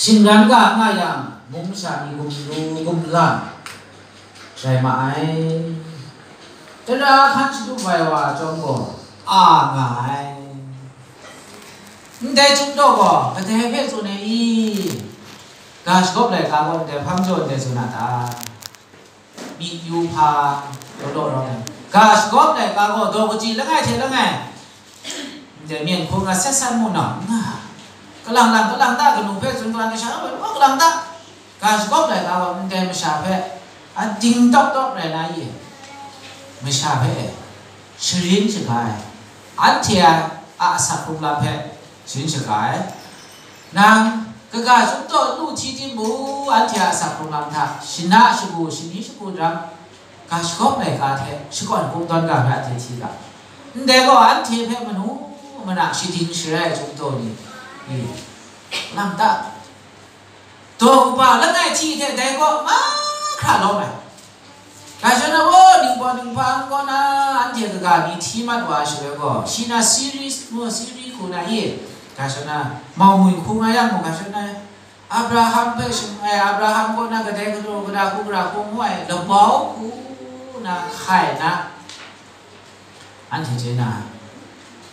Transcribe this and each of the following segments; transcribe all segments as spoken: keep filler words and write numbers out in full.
Shingran ga nga yang, mung masha ni gumlu gumlan rai ma ai. Tara hkan shatup ai wa chyawm gaw, a nga ai. Ndai chyum daw gaw, kadai hpe tsun ai i? Ga shagawp laika gaw ndai hpa majaw ndai tsun a ta? Myi yu hpa, law law rawng ai. Ga shagawp laika gaw, daw kaji langai hte langai, ndai myen hkung a set san mu na, nga, kalang lang, kalang ta, kanu hpe tsun, kalang kasha hpe, wa kalang ta. Ga shagawp laika gaw, ndai masha hpe, a ding tawk tawk rai na i? Masha hpe, sharin shaga ai, anhte a, a asak hkrung lam hpe sharin shaga ai. Nang kaga chyum daw lu hti tim mu, anhte a asak hkrung lam hta shana shagu, shani shagu daram, ga shagawp laika hte shakawn kungdawn ga hpe anhte hti ga. Ndai gaw, anhte hpe manu mana shading sharai ai chyum daw ni, i, lam ta. Daw kaba langai hti hte dai kaw mahkra lawm ai. Ga shana gaw, ningpawt ninghpang kaw na anhte kaga ni hti mat wa ai shaloi gaw, shi na Siri, ngu, Siri hku na i, ga shana mau ngwi hku nga yang gaw, ga shana Abraham hpe shing ai, Abraham kaw na kadai galaw, kada hku, gara hku ngu ai, labau hku na hkai na, anhte chye na,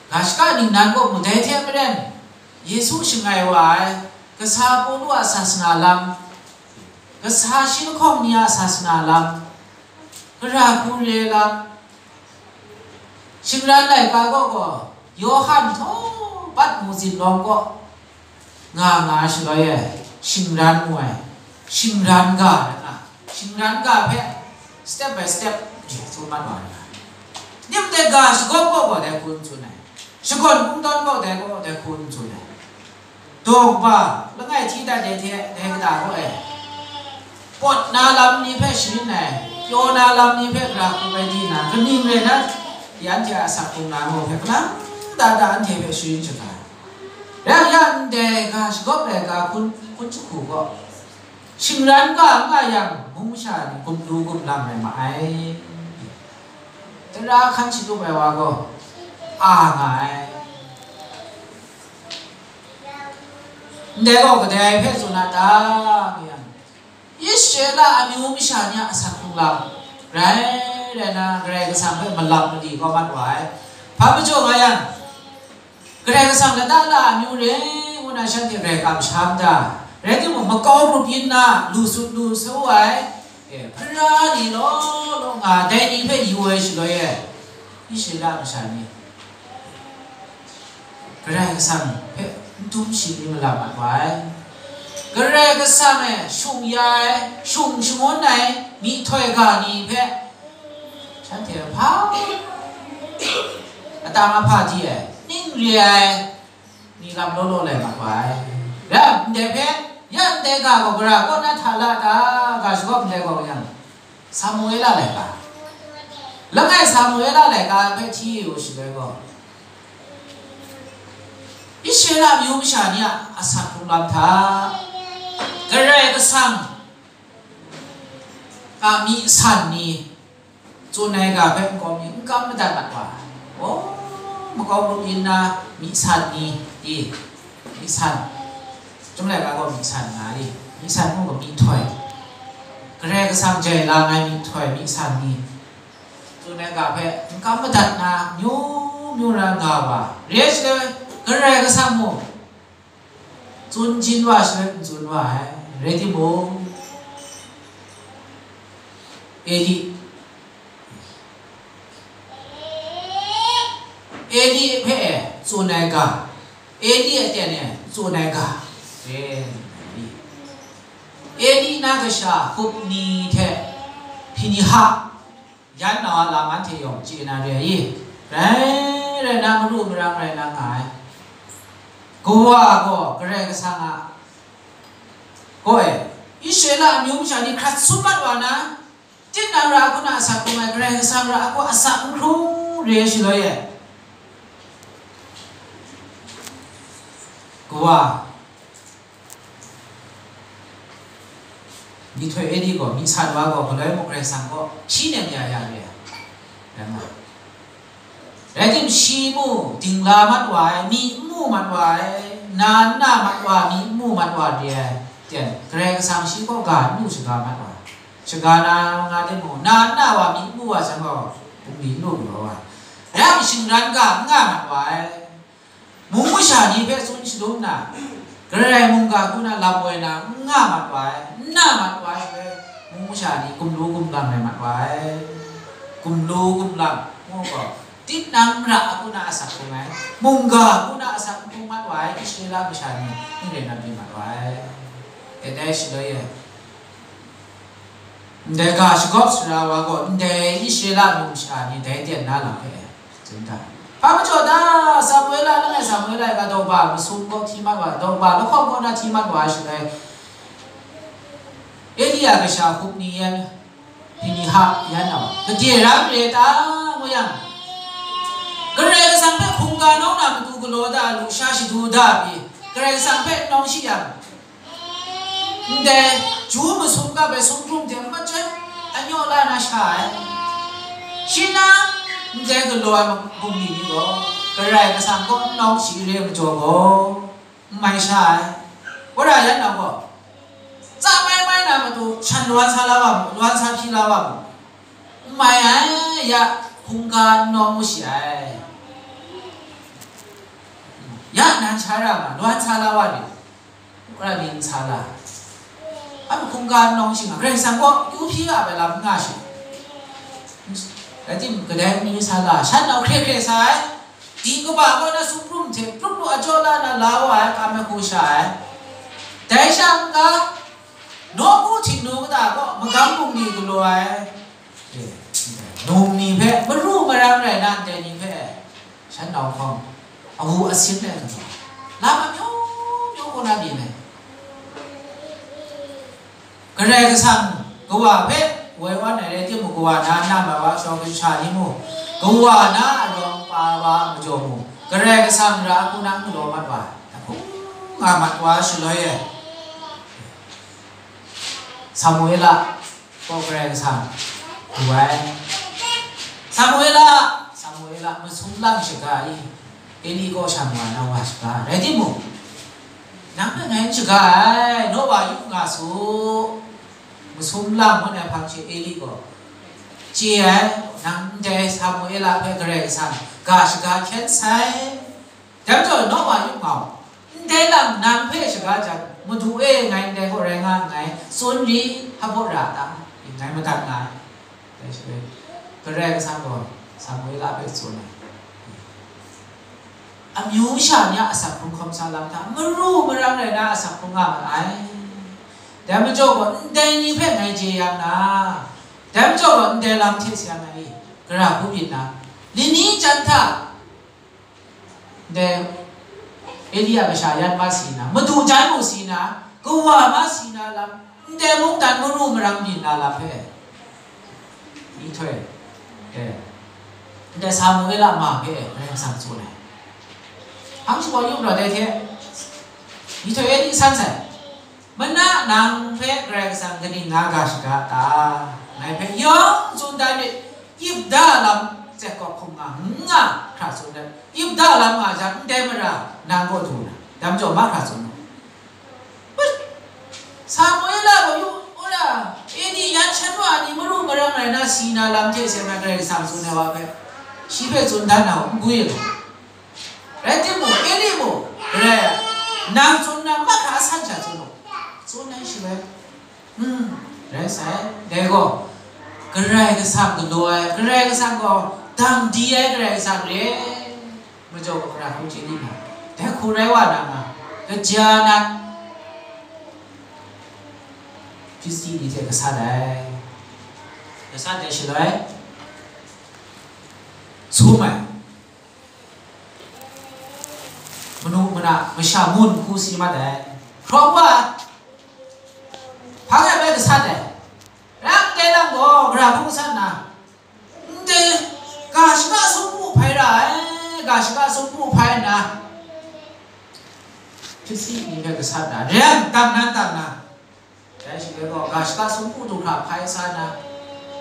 ga shaka ningnan kaw mung dai hte maren, Yesu shangai wa ai, kasa Pawlu a sasana lam, kasa shi lahkawng ni a sasana lam, gara hku re lam, shingran laika kaw gaw, Yawhan htaw Patmu zinlawng kaw nga nga shaloi e, shingran mu ai, shingran ga rai nga, shingran ga hpe step by step tsun mat wa ai. Ning dai ga shagawp gaw gaw dai hku n tsun ai, shakawn kungdawn gaw dai gaw dai hku n tsun ai. Daw kaba langai hti dat ai hte dai kata gaw e, pawt na lam ni hpe sharin ai, pyaw na lam ni hpe gara hku bai di na, kaning rai na, anhte a asak hkrung na gaw hpe kalang da da anhte hpe sharin shaga ai. Rai yang, ndai ga shagawp laika hkun, hkun jahku gaw, shingran ga n nga yang, mung masha ni gumlu gumlang rai ma ai. Tara hkan shatup ai wa gaw, a nga ai. Ndai gaw kadai hpe tsun a ta, ngu yang, Israela amyu masha ni a asak hkrung lam rai, rai na, Karai Kasang hpe malap mali kau mat wa ai. Hpa majaw nga yang, Karai Kasang lata la amyu re ngu na shanhte grai kamsham da? Rai timung, makau grup yin na, lu sut lu su ai, e, hpara ni law law nga, dai ni hpe yu ai shaloi e, Israela masha ni Karai Kasang hpe n dum shi ni malap mat wa ai. Karai Kasang e shung ya ai, shung shangun ai myihtoi ga ni hpe shanhte hpa, atang ahpa di ai, ning re ai ni lam law law lai mat wa ai. Rai, ndai hpe, ya ndai ga gaw gara kaw na hta la ta, ga shagawp ndai gaw yang, Samuela laika. Langai Samuela laika hpe hti yu shaloi gaw, Israela amyu masha ni a asak hkrung lam hta, Karai Kasang a myi san ni tsun ai ga hpe nkau mi n kam madat mat wa ai. Oh, makau grup yin na myi san ni, i, myi san, Chyum laika gaw myi san nga i, myi san mung gaw myihtoi, Karai Kasang jai la ai myihtoi, myi san ni, tsun ai ga hpe n kam madat na, myu myu ra nga wa. Re ai shaloi, Karai Kasang mung tsun jin wa shaloi n tsun wa ai, rai timung, Eli, Eli hpe tsun ai ga, Eli aten e tsun ai ga, e, Eli na kasha Hopni hte Hpiniha, yan na a lam anhte yawng chye na re ai, rai, rai na, maru marang rai na nga ai. Kawa gaw Karai Kasang a, gaw e, Israela amyu masha ni hkrat sum mat wa na, tinang ra hku na asak hkrung ai, Karai Kasang ra hku asak n hkrung re shaloi e, kawa, myihtoi Eli gaw, myi san wa gaw, galoi muk Karai Kasang gaw hpyi nem ya ya re ai, rai nga. Rai tim, shi mu dingla mat wa ai, myi n mu mat wa ai, na n na mat wa, myi n mu mat wa re ai, ten, Karai Kasang shi kaw ga n lu shaga mat wa ai. Shaga na nga timung, na n na wa, myi n mu wa jang gaw, bungli n lu galaw wa ai. Rai yang, shingran ga n nga mat wa ai. Mung masha ni hpe tsun shadum na, Karai mungga hku na lam woi na n nga mat wa ai, n na mat wa ai shaloi, mung masha ni gumlu gumlang rai mat wa ai. Gumlu gumlang, ngu gaw, tinang mara hku na asak hkung ai, mungga hku na asak hkung mat wa ai Israela masha ni n rai na byin mat wa ai. Dai dai shaloi e, ndai ga shagawp sara wa gaw, ndai Israela mung masha ni dai ten na lam hpe tsun da. Hpa majaw ta, Samuela langai Samuela e ga daw ba masum kaw hti mat wa, daw ba lahkawng kaw na hti mat wa ai shaloi, Eli a kasha Hupni yan, Hpiniha yan nau, gade ram re ta, ngu yang, Karai Kasang hpe hkungga nawng na matu galaw da, lusha shadu da pyi, Karai Kasang hpe nawng shi yang, ndai Ju masum kap ai sumhkrum hte machyoi anyaw la na sha ai. Shi na ndai galaw ai bungli ni gaw Karai Kasang kaw n nawng shi re majaw gaw, n mai sha ai. Wora yan nau gaw, tsa mai mai na matu shan lwan sa la wa mu, lwan sa hpyi la wa mu, n mai ai, ya hkungga n nawng mu shi ai. Ya nan sha ra ma, lwan sa la wa ni, wora ni n sa la. A hkungga n nawng shi nga, Karai Kasang gaw kyu hpyi nga ai lam n nga shi. Rai timung, kadai ni sa la, shan nau hkre hkre sa ai. Di kaba kaw na sumhkrum hte prup lu a jaw la na la wa ai, kam ai hku sha ai. Dai sha n-ga, nawku htingnu kata kaw magam bungli galaw ai, num ni hpe, maru marang rai na ndai ni hpe, shan nau hkawng, awu asin ai galaw, lam amyu myu kaw na byin ai. Karai Kasang kawa hpe woi wan ai rai timung, kawa na na mat wa, shawng kasha ni mu, kawa na arawng pa wa majaw mu, Karai Kasang ra hku na n galaw mat wa, ahkung nga mat wa shaloi e, Samuela kaw Karai Kasang du ai. Samuela, Samuela, masum lang shaga i, Eli kaw sha wa na wa shaga, rai timung, nang hpe ngai n shaga ai, naw wa yu nga su. Masum lang ngut ai hpang hte Eli gaw chye ai, nang ndai Samuela hpe Karai Kasang ga shaga hkyen sai. Dai majaw, naw wa yu nga u, ndai lam nang hpe shaga jang, Madu e, ngai ndai gaw rai nga nngai, tsun ri, hpa baw ra ta, ngai madat nga ai. Dai shaloi, Karai Kasang gaw Samuela hpe tsun ai. Amyu sha ni a asak hkrung hkawm sa lam hta, maru marang rai na asak hkrung nga ma ai. Dai majaw gaw, ndai ni hpe ngai chye yang na, dai majaw gaw, ndai lam hte sa yang ai, gara hku byin na, lani jan hta, ndai Eli a kasha yan ma si na, madu jan mu si na, kawa ma si na lam, ndai mungdan maru marang byin na lam hpe, myihtoi, e, ndai Samuela ma hpe Karai Kasang tsun ai. Hpang shabaw yu majaw dai hte, myihtoi e ni san sai. Mana nang hpe Karai Kasang kaning nga ga shaga ta? Ngai hpe yawng tsun dan myit, yip da lam Jakob hkum nga, n nga hkra tsun dat, yip da lam nga jang, ndai mara nang kaw du na, dam jaw mahkra tsun u. Samuela gaw yu, wora, Eli yan shan wa ni maru marang rai na si na lam hte seng na Karai Kasang tsun ai wa hpe, shi hpe tsun dan na u, n gwi ai. Rai timung, Eli mung, Karai, nang tsun na mahkra san sha tsun u, tsun ai shaloi, hmm, rai sai, dai gaw, Karai Kasang galaw ai, Karai Kasang gaw dang di ai Karai Kasang re, majaw gaw, hkra hku chye ni na, dai hku rai wa na nga, kaja nat, Hpilisti ni hte gasat ai, gasat ai shaloi, sum ai. Manu mana masha mun hku si mat ai. Hkrawng wa, hpang e bai gasat ai. Rai ndai lam gaw, gara hku gasat na, ndai ga shaka sumpu hpai ra ai, ga shaka sumpu hpai nna, Hpilisti ni hpe gasat na, rai yang, dang nan dang na, dai shaloi gaw, ga shaka sumpu du hkra hpai sa na,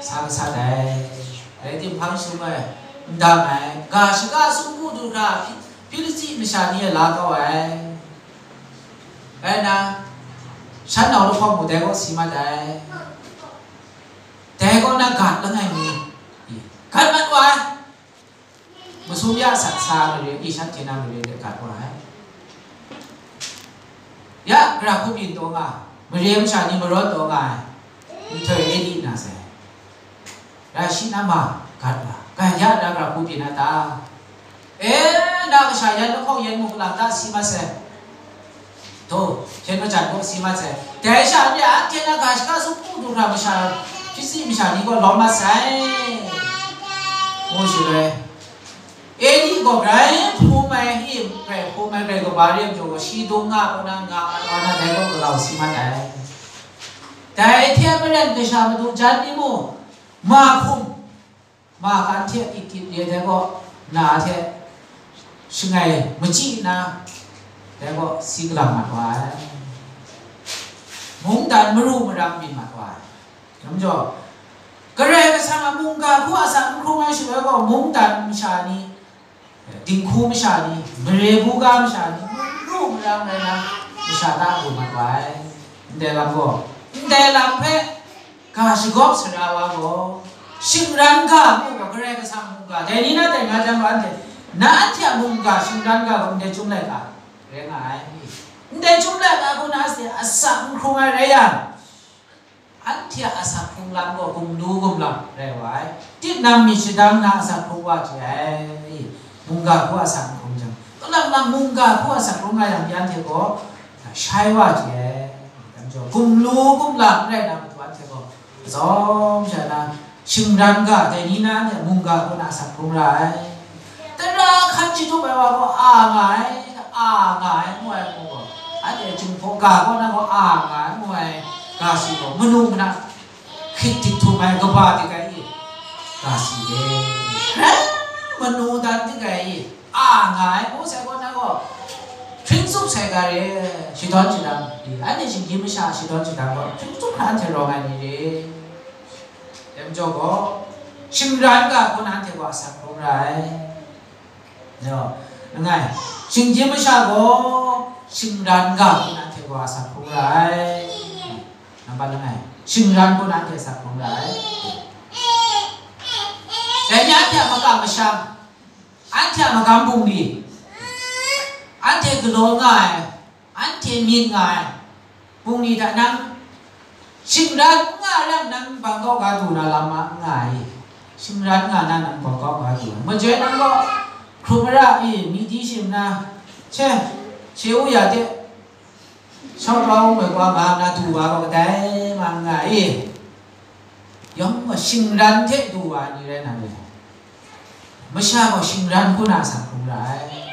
sa gasat ai. Rai timung, hpang shaloi, N dang ai, ga shaga sumpu du hkra Hpi-, Hpilisti masha ni e la kau ai. Rai nna, shan nau lahkawng mung dai kaw si mat ai. Dai kaw na gat langai mi, gat mat wa ai. Masum ya sat sa mare, i shanhte na mare de gat wa ai. Ya, gara hku byin taw nga, mare masha ni marawn taw nga ai, nhtoi e di na sai. Rai shi na ma, gat wa, gaya na gara hku byin na ta? E, na kasha yan lahkawng yan mung lam ta si mat sai. Htaw, hpyen majan kaw si mat sai. Dai sha re, anhte na ga shaga sumpu du hkra masha, Hpilisti masha ni kaw lawm mat sai, ngu shaloi, Eli gaw grai hpung ai, grai hpung ai, grai kaba re ai majaw gaw, shi dung nga kaw na nga ai wa na dai kaw galau si mat ai. Dai hte maren kasha madu jan ni mung, ma hkum, ma kan hte tit tit re ai dai kaw, na hte shangai machyi nna, dai kaw si galang mat wa ai. Mungdan maru marang byin mat wa ai. Dai majaw, Karai Kasang a mungga hku a asak n hkrung ai shaloi gaw, mungdan masha ni, dinghku masha ni, mare buga masha ni, maru marang rai na, masha ta lu mat wa ai. Ndai lam gaw, ndai lam hpe ga shagawp sara wa gaw, shingran ga mu gaw, Karai Kasang mungga, dai ni na dai nga jang gaw, anhte, na anhte a mungga shingran ga gaw, ndai Chyum laika rai nga ai. Ndai Chyum laika hku na asak n hkrung ai rai yang, anhte a asak hkrung lam gaw gumlu gumlang rai wa ai. Tinang myit shadang na asak hkrung wa chye ai. Mungga hku asak n hkrung jang, kalang lang mungga hku asak hkrung nga yang, anhte gaw shai wa chye ai. Gumlu gumlang rai na matu anhte gaw, kazawng sha na, shingran ga, dai ni na anhte mungga hku na asak hkrung ra ai. Tara hkan shatup ai wa gaw a nga ai, a nga ai, ngu ai, ngu gaw, anhte Jinghpaw ga kaw na gaw a nga ai, ngu ai, ga si gaw, manu mana hkrit dik htum ai kaba dik ai i, ga si re, rai manu dan dik ai i, a nga ai, ngu sai kaw na gaw, hpring tsup sai ga re, shadawn shadang, anhte shinggyim masha shadawn shadang gaw, hpring tsup hkra anhte rawng ai ni re. Dai majaw gaw, shingran ga hku na anhte gaw asak hkrung ra ai. Yo, langai, shinggyim masha gaw, shingran ga hku na anhte gaw asak hkrung ra ai. Nambat langai, shingran hku na anhte asak hkrung ra ai. Dai ni anhte a makam masham, anhte a magam bungli, anhte galaw nga ai, anhte myit nga ai, bungli hta nang shingran n nga yang, nang bang kaw ga du na lam a n nga ai. Shingran nga na, nang bang kaw ga du ai. Majoi nang gaw hkrup mara i, myi di shim na, she, she u ya de, shau kau ngoi kau nga na du wa gaw kadai ma n nga ai. Yawng gaw shingran hte du wa ai ni rai na re. Masha gaw shingran hku na asak hkrung ra ai.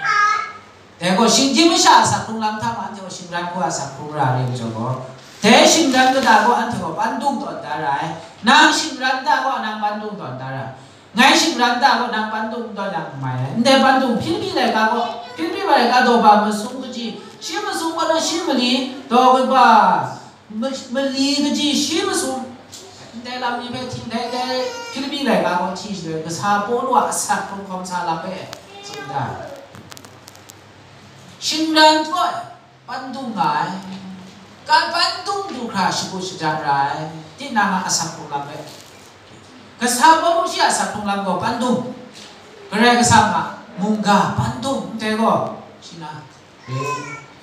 Dai gaw, shinggyim masha asak hkrung lam hta mung anhte gaw shingran hku asak hkrung ra re majaw gaw, dai shingran kata gaw anhte gaw pandung tawn da ra ai. Nang shingran ta gaw nang pandung tawn da ra. Ngai shingran ta gaw nang pandung tawn yang n mai ai. Ndai pandung, Hpilipi laika gaw, Hpilipi laika daw ba masum kaji, shi masum gaw na shi mali, daw kaba, Ma-, mali kaji shi masum, ndai lam ni hpe hti, ndai, ndai Hpilipi laika gaw hti shaloi, kasa Pawlu a asak hkrung hkawm sa lam hpe tsun da. Shingran gaw pandung nga ai, ka pandung du hkra shakut shajan ra ai, tinang a asak hkrung lam hpe. Kasa Pawlu shi a asak hkrung lam gaw pandung, Karai Kasang a mungga pandung, ndai gaw, shi na,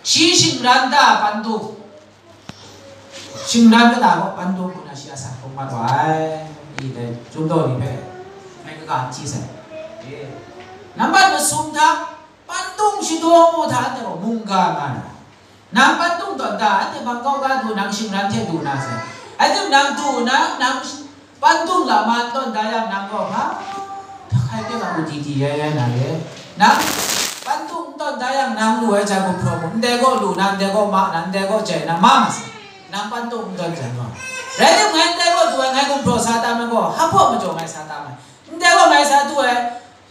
shi shingran ta pandung. Shingran kata gaw pandung hku na shi asak hkrung mat wa ai. I dai, chyum daw ni hpe ngai kaga n hti sai. E, nambat masum hta, pandung shadaw mu hta, anhte gaw mungga nga na. Nang pandung tawn da, anhte bang kau ga du, nang shingran hte du na sai. Anhte nang du na, nang sh-, Pandung lama n tawn da yang, nang gaw hpa hkai hte mung, di di ya ya na re. Nang pandung n tawn da yang, nang lu ai hta gumhpraw mu, ndai gaw lu na, ndai gaw ma na, ndai gaw jai na, ma ma sa. Nang pandung n tawn jan gaw. Rai tim, ngai ndai gaw du ai, ngai gumhpraw sa tam ai gaw, hpa majaw ngai sa tam ai. Ndai gaw ngai sa du ai,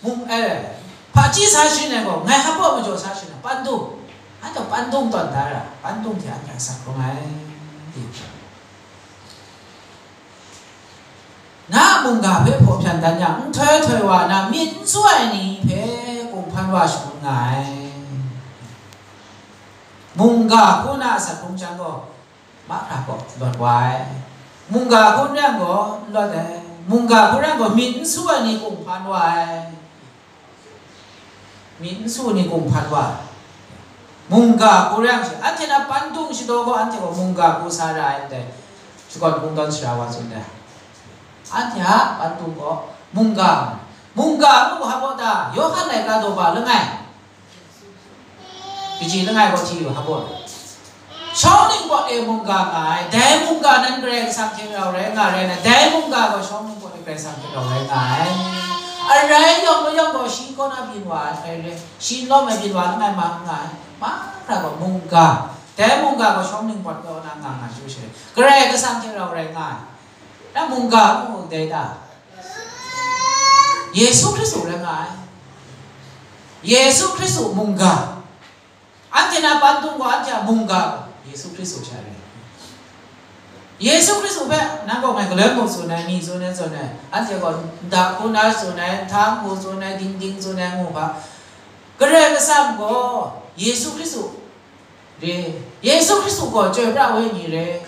mung, eh, hpaji sa sharin ai gaw, ngai hpa majaw sa sharin ai, pandung. Anhte pandung tawn da ra, pandung hte anhte a sak hkrum ai. Na mungga hpe hpaw hpyan dan yang, nhtoi htoi wa na myit n su ai ni hpe kunghpan wa shangun nga ai. Mungga hku na a asak hkrung chyang gaw, mahkra kaw lawt wa ai. Mungga hku n rai yang gaw, n lawt ai. Mungga hku rai yang gaw, myit n su ai ni kunghpan wa ai. Myit n su ni kunghpan wa ai. Mungga hku rai yang shi, anhte na pandung shadaw gaw, anhte gaw mungga hku sa ra ai ndai, shakawn kungdawn sara wa tsun dai. Anhte a pandung gaw mungga, mungga ngu hpa baw ta, Yawhan laika daw ba langai, kaji langai gaw hti yu hpa baw. Shawng ningpawt e mungga nga ai, dai mungga nan Karai Kasang hte rau rai nga rai na, dai mungga gaw shawng ningpawt e Karai Kasang hte rau rai nga ai. Arai yawng mayawng gaw shi kaw na byin wa ai, shi n lawm ai byin wa langai ma n nga ai, mahkra gaw mungga, dai mungga gaw shawng ningpawt kaw na nga nga chyu she, Karai Kasang hte rau rai nga ai. Na mungga ngu dai ta? Yesu Hkristu rai nga ai. Yesu Hkristu mungga. Anhte na pandung gaw, anhte a mungga gaw Yesu Hkristu sha rai. Yesu Hkristu hpe nang gaw ngai galoi muk tsun ai, mi tsun ai, tsun ai, anhte gaw nda hku na tsun ai, nhtang hku tsun ai, dingding tsun ai ngu hpa. Karai Kasang gaw Yesu Hkristu re, Yesu Hkristu gaw chyoi pra ai ni re,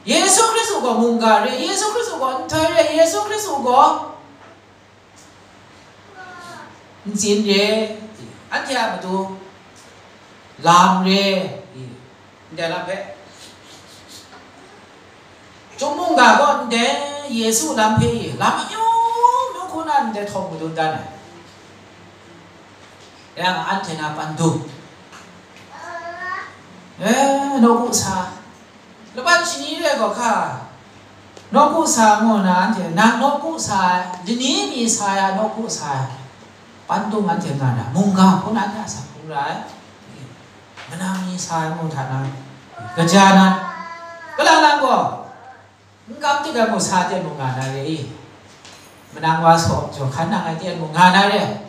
Yesu Hkristu gaw mungga re, Yesu Hkristu gaw nhtoi re, Yesu Hkristu gaw ntsin re, anhte a matu lam re, ndai lam hpe. Chyum mungga gaw ndai Yesu lam hpe lam amyu myu hku na ndai htawng madun dan ai. Yang anhte na pandung, eh, nawku sa, laban shani re gaw hka, nawku sa ngu na anhte, nang nawku sa ai, lani mi sa ya nawku sa ai, pandung anhte nga na, mungga hku na anhte a sa hkrum ra ai, manang mi sa ai ngu hta na, kaja na, kalang lang gaw, n kam tik ai mu sa ten mu nga na re i, manang wa saw jaw hkan nang ai ten mu nga na re.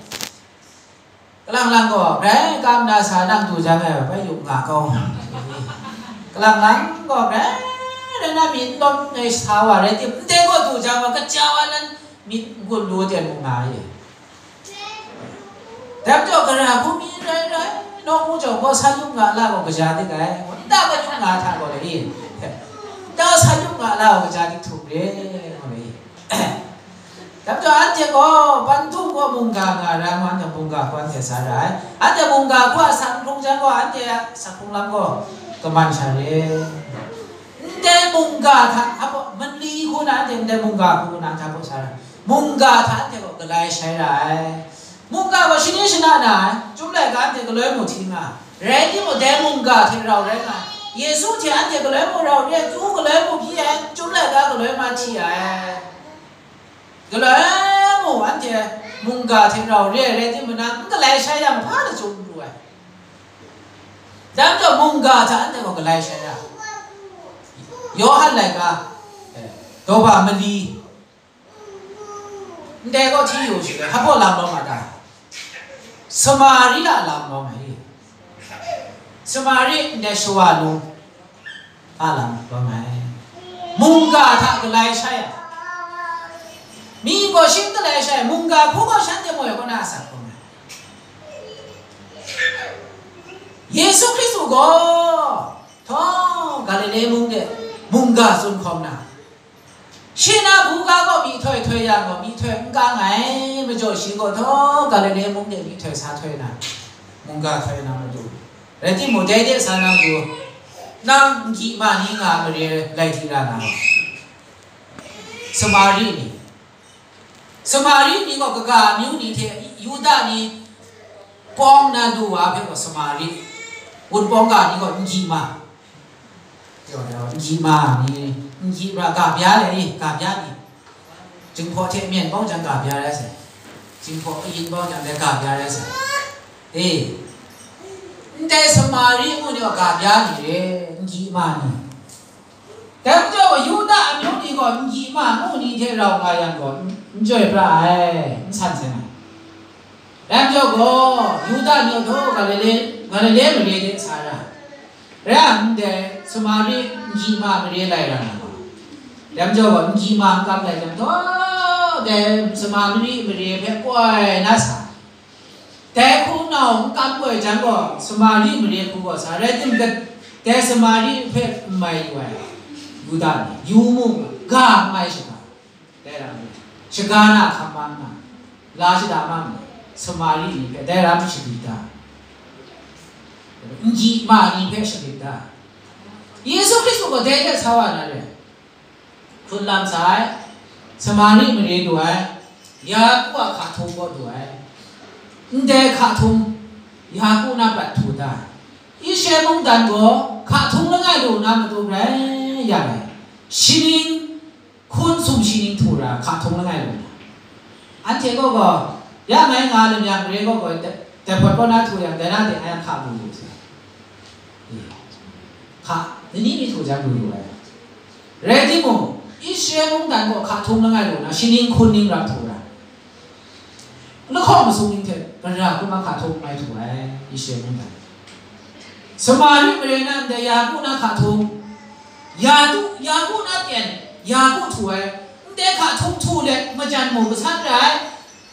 Kalang lang gaw, grai kam na sa nang du jang ai, bai yup nga kau. Kalang lang gaw, grai rai na mi n lawm ai sa wa rai tim, ndai gaw du jang wa, kaja wa nan myit n gun lu ten mu nga ai. Dai majaw, gara hku mi rai rai, nawku jaw gaw sa yup nga la gaw, kaja dik ai, nta ka yup nga hta gaw le i, nta sa yup nga la gaw, kaja dik htum re, nga le i. Dai majaw, anhte gaw, pantu gaw mungga nga ra ngu, anhte mungga hku anhte sa ra ai. Anhte mungga hku a asak hkrung jang gaw, anhte a asak hkrung lam gaw kaman sha re. Ndai mungga hta, apo, mali hku na anhte ndai mungga hku na anhte apo sa ra ai. Mungga hta anhte gaw galai shai ra ai. Mungga gaw shani shana na ai, Chyum laika anhte galoi mu hti nga, rai timung, dai mungga hte rau rai nga ai. Yesu hte anhte galoi mu rau re, Chyum galoi mu hpyi ai, Chyum laika galoi ma hti ai. Galoi mu anhte mungga hte rau re ai rai timung, n galai shai yang, hpa na chyum n pru ai. Dai majaw, mungga hta anhte gaw galai shai ra. Yawhan laika, eh, daw ba mali, ndai gaw hti yu shi, hpa baw lam lawm a ta? Samari a lam lawm ai. Samari ndai shawa nu a lam lawm ai. Mungga hta galai shai ai. Mi gaw shi n galai shai, mungga hku gaw shanhte moi kaw na a sa hkrum ai. Yesu Hkristu gaw, htawng Galile mung de mungga tsun hkawm na, shi na buga gaw myihtoi htoi yang gaw, myihtoi n kang ai majaw, shi gaw htawng Galile mung de myihtoi sa htoi na, mungga htoi na matu. Rai timung, dai de sa na matu, nang n gyi ma ni nga mare lai di ra na, Samari ni, Samari ni gaw kaga amyu ni hte Yuda ni pawng na du wa hpe gaw, Samari Wunpawng ga ni gaw n gyi ma. N gyi ma ni, n gyi ra, ga bya le ni, ga bya ni. Jinghpaw hte myen bau jang ga bya rai sai. Jinghpaw ayin bau jang dai ga bya rai sai. E, ndai Samari ngu ni gaw ga bya ni re, n gyi ma ni. Dai majaw, Yuda amyu ni gaw n gyi ma ngu ni hte rau nga yang gaw, n, n chyoi pra ai, n san sai na. Dai majaw gaw, Yuda ni gaw Galile, Galile mare de sa ra. Rai yang ndai Samari n gyi ma mare lai ra na gaw, Dai majaw gaw, n gyi ma n kam lai jang, taw, dai Samari mare hpe koi na sa. Dai hku nau n kam koi jang gaw, Samari mare hku gaw sa, rai timung, dai Samari hpe n mai yu ai Yuda ni, yu mu, ga n mai shaga, dai ram ni, shaga na hkam ma nna, la shada ma nna, Samari ni hpe dai ram shagrit da, n gyi ma ni hpe shagrit da. Yesu Hkristu gaw dai hte sa wa na re. Hkrun lam sa ai, Samari mare du ai, Yaku a hka htung gaw du ai. Ndai hka htung, Yaku na pat htu da. Israel mungdan gaw hka htung langai lu na matu grai ya ai. Shining, hkun sum shining htu ra hka htung langai lu na. Anhte gaw gaw, ya ngai nga lam yang mare gaw gaw, dai, dai hpawt kaw na htu yang, dai na de ngai hka lu lu sa. Hka, ni ni mi htu jang lu lu ai. Rai timung, Israel mungdan gaw hka htung langai lu na, shining hkun ning rap htu ra, lahkawng masum ning hte, gara hkrum ai hka htung mai htu ai, Israel mungdan. Samari mare na ndai Yaku na hka htung, Yaku, Yaku na pyen, Yaku htu ai, ndai hka htung htu let majan mu gasat ra ai.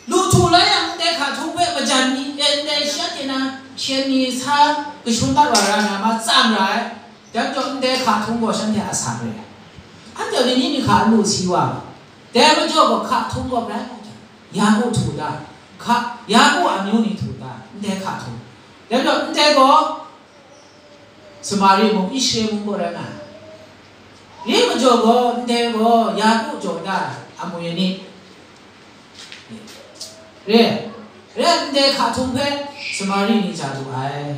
Lu htu la yang, ndai hka htung hpe majan ni, eh, ndai shi anhte na hpyen ni sa kashun mat wa ra na, ma tsam ra ai. Dai majaw, ndai hka htung gaw shanhte a sa re ai. Anhte ni ni mi hka n lu si wa, dai majaw gaw hka htung gaw bai, Yaku htu da, hka, Yaku amyu ni htu da, ndai hka htung. Dai majaw, ndai gaw, Samari mung, Israel mung gaw rai nga ai. Re majaw gaw, ndai gaw Yaku jaw da, amyu ni. Re, re, ndai hka htung hpe Samari ni ja lu ai.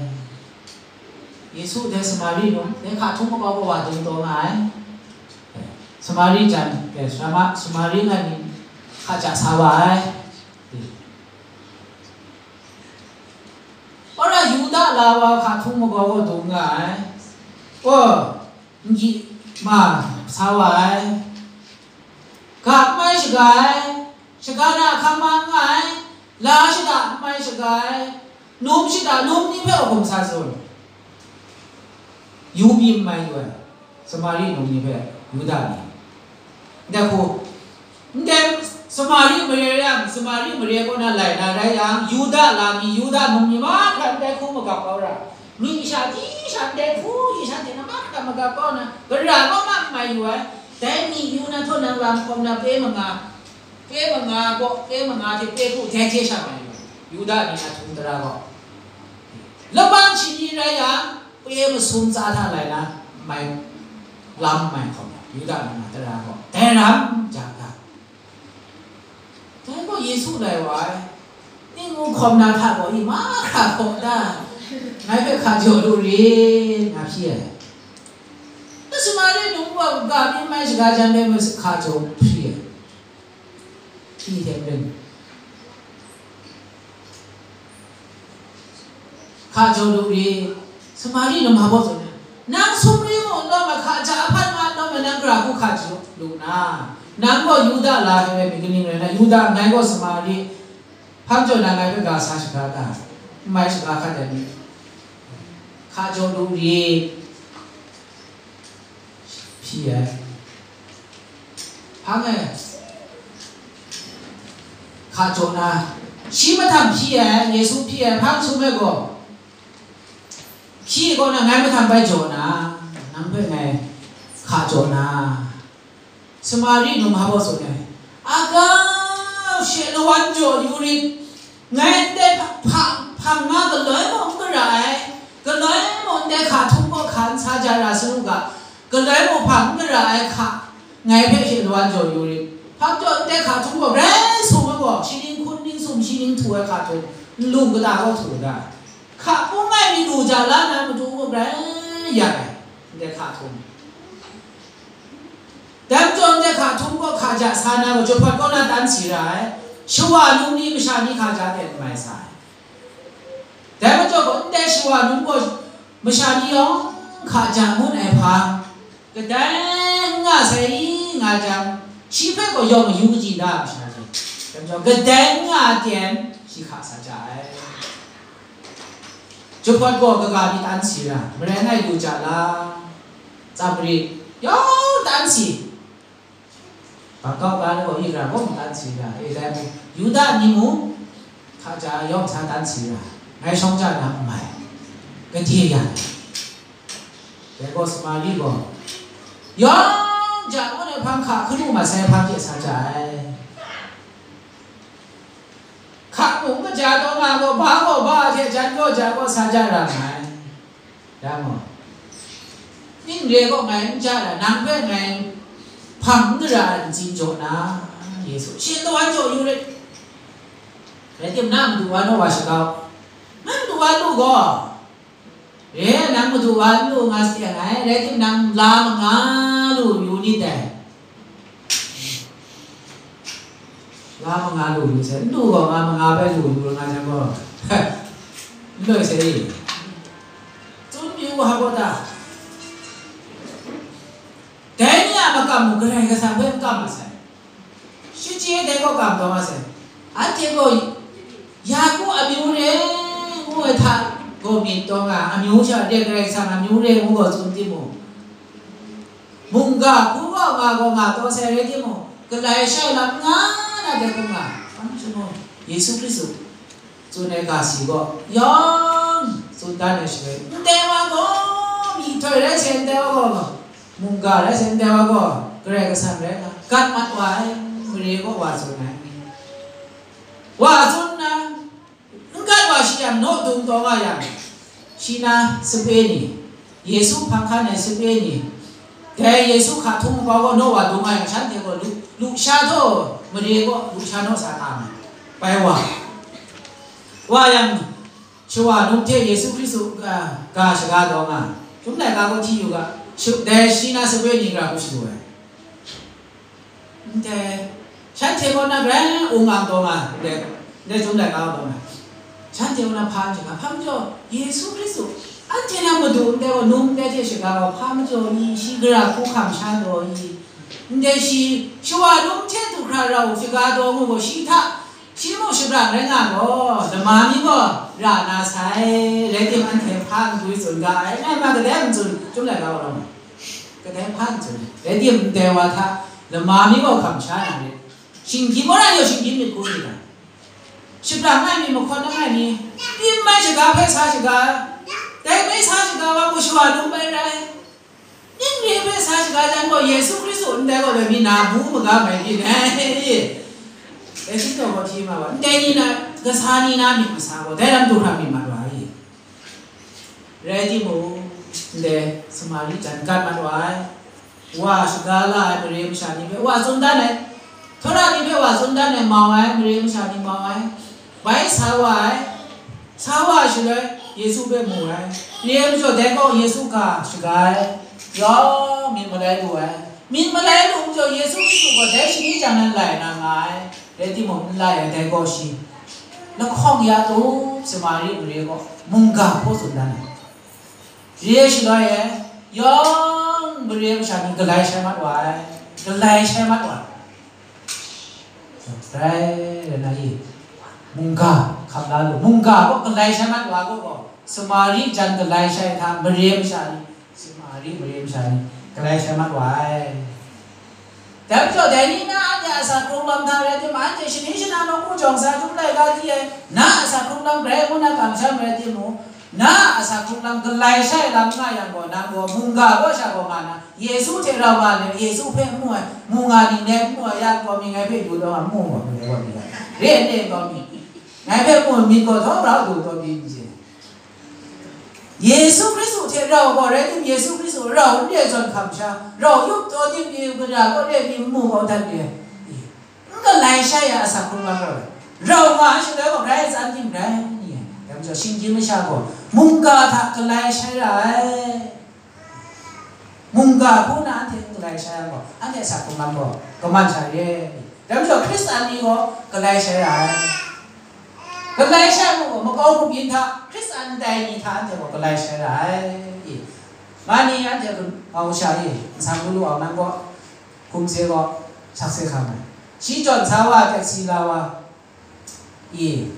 Yesu dai Samari num, dai hka htung makau kawa dum taw nga ai. Samari jan, eh, Sama-, Samari nga ni hka ja sa wa ai. Wora Yuda la wa hka htung makau gaw dum nga ai. Gaw, n gyi ma sa wa ai. Ga n mai shaga ai, shaga na hkam ma n nga ai, la shada n mai shaga ai, num shada num ni hpe wa hkum sa tsun. Yu pyi n mai lu ai, Samari num ni hpe Yuda ni. Ndai hku, ndai Samari mare yang, Samari mare kaw na lai na rai yang, Yuda la mi, Yuda num ni mahkra ndai hku magap kau ra, myi masha, ji sha ndai hku, ji sha hte na mahkra magap kau na, gara kaw ma n mai lu ai, dai myi yu na htaw nang lam hkawm na pe manga, pe manga kaw, pe manga hte pe hku, dai hte sha mai lu ai, Yuda ni na htum tara gaw. Laban shi ni rai yang, pe masum tsa hta lai na, mai, lam mai hkawm, Yuda ni na tara gaw, dai ram ja ga. Dai gaw Yesu lai wa ai, ning ngu hkawm na hta gaw, i mahkra hkaw da, ngai hpe hka jaw lu rit, nga hpyi ai. Na Samari num gaw ga mi mai shaga jan hpe hka jaw hpyi ai. Hpyi hte maren. Hka jaw lu rit, Samari num hpa baw tsun ai, nang sumri mu n lawm ai, hka ja ahpan ma n lawm ai, nang gara hku hka jaw lu na, nang gaw Yuda la hpe rai mi kaning rai na, Yuda, ngai gaw Samari, hpa majaw na ngai hpe ga sa shaga ta? N mai shaga hkat ai ni, hka jaw lu rit. Hpyi ai. Hpang e, hka jaw na, shi mahtang hpyi ai, Yesu hpyi ai, hpang sum ai gaw, hpyi ai kaw na ngai mahtang bai jaw na, nang hpe ngai hka jaw na, Samari num hpa baw tsun ai, Aga, she lawan jaw yu rit, ngai ndai hpa-, hpa-, hpang na galoi mung n gara ai, galoi mung ndai hka htum gaw hka n sa ja ra saru ga, galoi mung hpang n gara ai hka, ngai hpe she lawan jaw yu rit. Hpa majaw ndai hka htum gaw grai sum ai gaw, shi ning hkun ning sum, shi ning htu ai hka htum, nlung kata gaw htu da. Hka hpung ai mi lu ja la na matu gaw grai ya ai, ndai hka htum. Dai majaw ndai hka htum gaw hka ja sa na gaw, jahpawt kaw na tan si ra ai, shawa num ni masha ni hka ja ten n mai sa ai. Dai majaw gaw, ndai shawa num gaw masha ni yawng hka ja ngun ai hpa, kadai n nga sai i nga jang, shi hpe gaw yawng mayu kaji da masha ni? Dai majaw, kadai n nga ten shi hka sa ja ai. Jahpawt gaw kaga ni tan si ra, marai ngai lu ja la, tsam marit, yawng tan si. Bangkok la ni gaw, Israel mung dan si ra, Israel mung, Yuda ni mung, hta ja yawng sa dan si ra, ngai shawng ja na n mai, gade ya, dai gaw Samari gaw, yawng ja ngu ai hpang hka hkru masai hpang hte sa ja ai. Hka mung kaja taw nga gaw, ba gaw ba hte jan gaw ja gaw sa ja ra nga ai. Ya gaw, ning re gaw ngai n ja ra, nang hpe ngai hpang n gara ai ntsin jaw na, Yesu, shi n taw an jaw yu rit. Rai timung, na madu wa naw wa shaga u, na madu wa lu gaw, e, nang madu wa n lu nga sa ai, rai timung, nang la manga lu yu nit dai. Nga manga lu yu sai, n lu gaw nga manga bai lu yu nga jang gaw, n loi sai, tsun yu ga gaw ta? Dai ni a makam mung Karai Kasang hpe n kam masai, shachye dai gaw kam taw masai. Anhte gaw Yaku amyu re ngu ai hta gaw myit taw nga, amyu sha de Karai Kasang amyu re ngu gaw tsun timung, mungga hku gaw nga gaw nga taw sai rai timung, galai shai lam nga na de hkrum nga, hpang jahtum gaw Yesu Hkristu tsun ai ga si gaw yawng tsun dan ai shaloi, ndai wa gaw, myihtoi rai sai ndai wa gaw, mungga rai sai ndai wa gaw, Karai Kasang rai nga, gat mat wa ai, mare gaw wa tsun ai, wa tsun na, n gat wa shi yang, naw dung taw nga yang, shi na sape ni, Yesu hpang hkan ai sape ni, dai Yesu hka htung makau gaw naw wa dung nga yang, shanhte gaw lu, lusha htaw mare gaw lusha naw sa ta nga, bai wa, wa yang, shawa num hte Yesu Hkristu ga, ga shaga taw nga, Chyum laika gaw hti yu ga, shu-, dai shi na sape ni gara hku shadu ai. Ndai, shanhte kaw na grai wungang taw nga, ndai, ndai Chyum laika gaw taw nga. Shanhte kaw na hpa n shaga, hpa majaw, Yesu Hkristu, anhte na Madu ndai gaw num ndai hte shaga gaw, hpa majaw i, shi gara hku hkam sha taw i, ndai shi, shawa num hte du hkra rau shaga taw ngu gaw, shi hta, shi mung shabrang rai nga gaw, lama mi gaw ra na sai, rai timung, anhte hpa n gwi tsun ga ai, ngai ma kadai n tsun, Chyum laika gaw rawng ai. Kadai hpa n tsun ai. Rai timung, ndai wa hta lama mi gaw hkam sha na rit. Shinggyim, wora yawng shinggyim myit hku myit ai. Shaprat ai mi, mahkawn ai mi, pyi mai shaga hpe sa shaga, dai hpe sa shaga wa gaw shawa num bai rai. Ning re hpe sa shaga jan gaw, Yesu Hkristu ndai gaw dai mi na bu maga mai byin ai. Dai shingtaw gaw hti ma wa, ndai ni na, kasa ni na myit masa gaw, dai lam du hkra myit mat wa i. Rai timung, ndai Samari jan gat mat wa ai, wa shaga la ai mare masha ni hpe wa tsun dan ai, Hkara ni hpe wa tsun dan ai mau ai, mare masha ni mau ai, bai sa wa ai, sa wa ai shaloi Yesu hpe mu ai, re ai majaw dai gaw Yesu ga shaga ai, yawng myit malai lu ai, myit malai lu majaw Yesu Hkristu gaw dai shani jang nan lai na nga ai, rai timung, n lai ai dai gaw shi lahkawng ya tup Samari mare gaw mungga hpaw tsun dan ai. Re shaloi e, yawng mare masha ni galai shai mat wa ai, galai shai mat wa ai. Rai, rai na i, mungga hkam la lu, mungga gaw galai shai mat wa gaw gaw, Samari jan galai shai hta mare masha ni, Samari mare masha ni galai shai mat wa ai. Dai majaw, dai ni na anhte a asak hkrung lam hta rai timung, anhte shani shana nawku jawng sa htum laika di ai, na a asak hkrung lam grai ngu na kamsham rai timung, na a asak hkrung lam galai shai lam nga yang gaw, nang gaw mungga gaw sha gaw nga na, Yesu hte rau nga ai, Yesu hpe n mu ai, mu nga ning rai n mu ai, ya gaw mi ngai hpe du taw nga, n mu gaw mi, ngai gaw mi, re n re gaw mi, ngai hpe mu myit gaw htawng rau du taw mi n chye. Yesu Hkristu hte rau gaw rai tim, Yesu Hkristu rau n re zawn hkam sha, rau yup taw tim pyi, mada kaw re pyi n mu kau dat re ai, n galai shai ai asak hkrung lam gaw, rau nga ai shaloi gaw, grai tsan tim rai ni ai. Dai majaw, shinggyim masha gaw mungga hta galai shai ra ai. Mungga hku na anhte n galai shai ai gaw, anhte asak hkrung lam gaw kaman sha re. Dai majaw, Hkristan ni gaw galai shai ra ai. Galai shai mu gaw, makau grup yin hta, Hkristan ndai ni hta anhte gaw galai shai ra ai. Nga ni anhte hkum, hkum sha i, nsang lu lu au nang gaw, hkum se gaw, sak se hkam ai. Shi jawn sa wa, taksi la wa, i,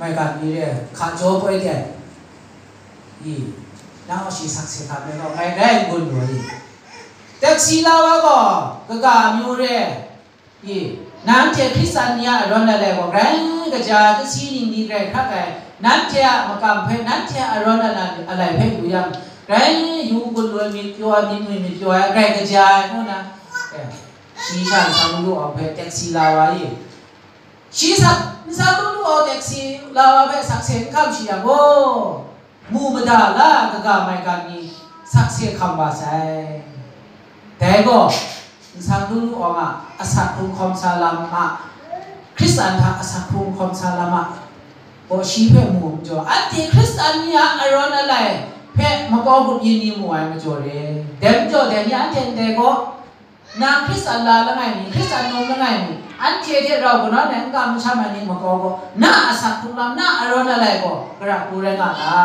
maigan mi re, hka jaw poi de, i, nang gaw shi sak se hkam ai gaw, ngai grai n gun lu ai. Taksi la wa gaw kaga amyu re. I, nanhte Hkristan ni a arawn alai gaw grai kaja ai, kasi ning ni grai hkrak ai, nanhte a makam hpe, nanhte a arawn alai, alai hpe yu yang, grai yu gun lu ai, myit pyaw ai, myit ngwi myit pyaw ai, grai kaja ai, ngu nna, eh, shi sha nsang lu lu awng hpe taksi la wa i. Shi sak, nsang lu lu awng taksi la wa hpe sakse n hkam shi yang gaw, mu mada la ai kaga maigan ni sakse hkam wa sai. Dai gaw, nsang lu lu awng a asak hkrung hkawm sa lam a, Hkristan hta asak hkrung hkawm sa lam a, gaw shi hpe mu majaw, anhte Hkristan ni a arawn alai hpe makau grup yin ni mu ai majaw re. Dai majaw, dai ni anhte ndai gaw, nang Hkristan la langai mi, Hkristan num langai mi, anhte hte rau kanawn ai n kam n sham ai ni makau gaw, na a asak hkrung lam, na arawn alai gaw, gara hku rai nga ta?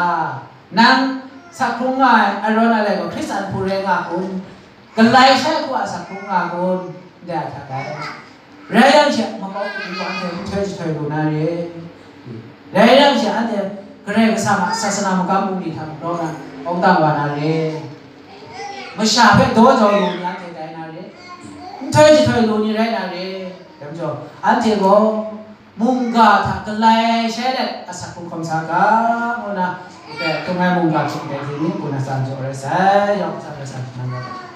Nang sak hkrung nga ai arawn alai gaw Hkristan hku rai nga kun? Galai shai hku a sak hkrung nga kun? Ndai a hta rai. Rai yang she, makau hku anhte nhtoi jahtoi lu na re. Rai yang she, anhte Karai Kasang a sasana magam bungli hta magraw na, awng dang wa na re. Masha hpe daw jau lu ni anhte tai na re. Nhtoi jahtoi lu ni rai na re. Dai majaw, anhte gaw mungga hta galai shai let asak hkrung hkawm sa ga, ngu na, htung ai mungga hkying dai hte ni, ngu na tsan jaw rai sai, yawng hta rai sa, nang gaw.